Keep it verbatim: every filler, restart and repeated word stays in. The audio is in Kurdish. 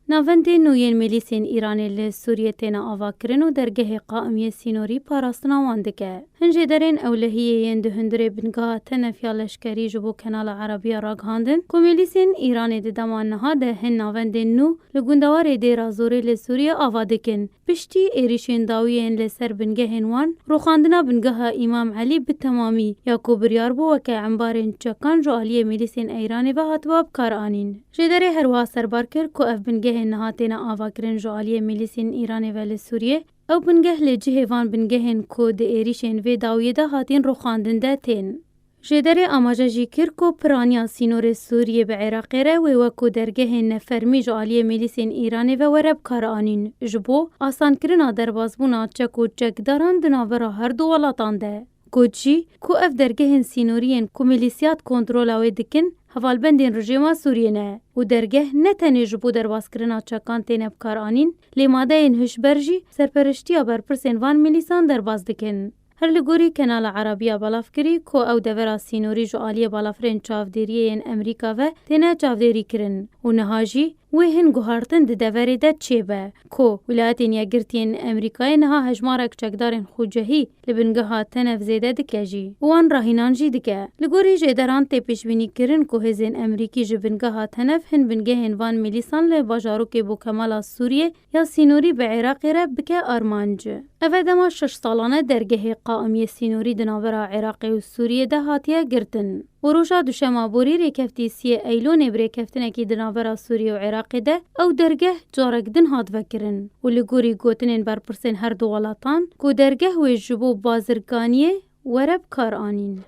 Navendên nû yên milîsên Îranê li Sûriyê têne avakirin û dergehê qaimiyê sînorî parastina wan dike. Hin jêderên ewlehiyê yên di hundirê bingeha tenef ya leşkerî ji bo Kenala Erebiya ragihandin ku milîsên Îranê di dema niha de hin navendên nû li gundewarê Dêra Zorê li Sûriyê ava dikin. Piştî êrîşên dawiyên li ser bingehên wan, rûxandina bingeha Îmam Elî bi temamî ya ku biryar bû weke embarên çekan ji aliyê milîsên Eyranê ve hatiba bikaranîn. Jêderê herwiha serbar kir ku ev bingehên niha têne avakirin ji aliyê milîsên Îranê ve li Sûriyê. Ew bingeh li cihê van bingehên ku di êrîşên vê dawiyê de hatîn rûxandin de tên. Jêderê amaje jî kir ku piraniya sînorê Sûriyê bi Iraqê re wê wekû dergehên nefermî ji aliyê milîsên Îranê ve were bikaranîn, ji bo asankirina derbasbûna çek û çekdaran di navbera her du welatan de. Got jî ku ev dergehên sînorî yên ku milîsiyat kontrola wê dikin, hevalbendên rejîma Sûriyê ne û dergeh ne tenê ji bo derbaskirina çekan têne bikaranîn, lê madeyên hişber jî serperiştiya berpirsên van milîsan derbas dikin. Her li gorî Kenala Erebiya belav kirî ku ew devera sînorî ji aliyê balafirên çavdêriyê yên Amerîka ve têne çavdêrî kirin û niha jî wê hin guhartin di deverê de çêbe ku Wîlayetên Yekgirtî yên Amerîkayê niha hejmarek çekdarên xucehî li bingeha Tenef zêde dike jî û wan rahînan jî dike. Li gorî jêderan tê pêşbînî kirin ku hêzên Amerîkî ji bingeha Tenef hin bingehên van milîsan li bajarokê Bokemala Sûriyê ya sînorî bi Iraqê re bike armanc. Ev e dema şeş salan e dergehê qaimiyê sînorî di navbera Iraqê û Sûriyê de hatiye girtin û roja duşema borî rêkeftî siyê Eylonê bi rêkeftinekî di navbera Sûriyê û Iraqê de ew dergeh carek din hat vekirin û li gorî gotinên berpirsên her du welatan ku dergeh wê ji bo bazirganiyê were bikaranîn.